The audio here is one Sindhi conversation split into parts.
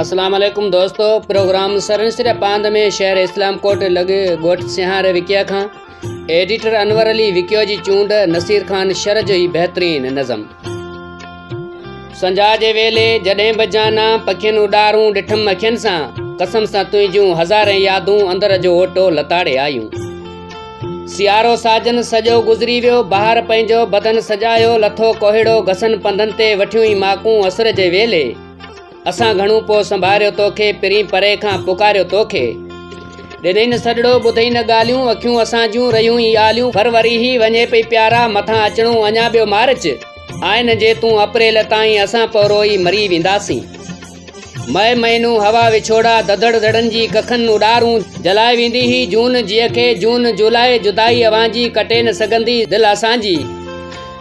اسلام عليڪم دوستو، پروگرام سرن سر پاند ۾ شهر اسلام ڪوٽ لڳ ڳوٺ سيهار وڪيا کان ايڊيٽر انور علي وڪيو جي چونڊ نصير خان شر جو هي بهترين نظم. سنجها جي ويلي جڏهن به جانا پکين اڏارون ڏٺم اکين سان، قسم سان تنهنجون هزارين يادون اندر جو اوٽو لتاڙي آيون. سيارو ساجن سڄو گذري ويو، بهار پنهنجو بدن سجايو، لٿو ڪوهيڙو گسن پنڌن تي وٺيون ئي ماڪون اسر جي ويلي. اسان گهڻو پو سنڀاريو توکي، پرين پري کان پڪاريو توکي. ڏنئي نه سڏڙو ٻڌئي نه ڳالهيون، اکيون اسان جون رهيون ئي آليون. فروري هي وڃي پئي پيارا، مٿان اچڻو اڃا ٻيو مارچ. آئين نه جي تون اپريل تائين، اسان پورو ئي مري وينداسين. مئي مهينو هوا وڇوڙا، ڌڌڙ ڌڙن جي ڪکن اڏارون. جلائي ويندي هي جون جيء کي، جون جولاء جدائي اوهان جي، ڪٽي نه سگهندي دل اسان جي.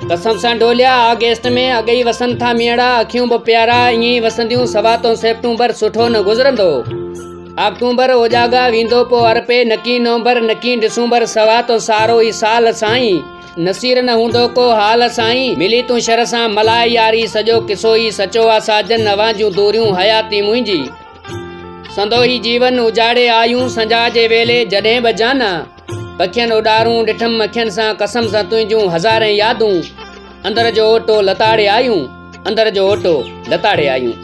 قسم سان ڍوليا آگيسٽ ۾، اڳ ئي وسن ٿا مينهڙا، اکيون به پيارا ائين ئي وسنديون، سوا تون سيپٽمبر سٺو نه گذرندو. آڪٽومبر اوجاڳا ويندو پو ارپي، نڪي نومبر نڪي ڊسمبر، سوا تون سارو ئي سال سائين. نصير نه هوندو ڪو حال سائين، ملي تون شر سان ملائي ياري، سڄو قصو ئي سچو آ ساجن، اوهان جون دوريون حياتي منهنجي. سندو هي جيون اجاڙي آيون، سنجها جي ويلي جڏهن به جانا، پکين اڏارون ڏٺم اکين سان، قسم سان تنهنجون هزارين يادون، اندر جو اوٽو لتاڙي آيون، اندر جو اوٽو لتاڙي آيون.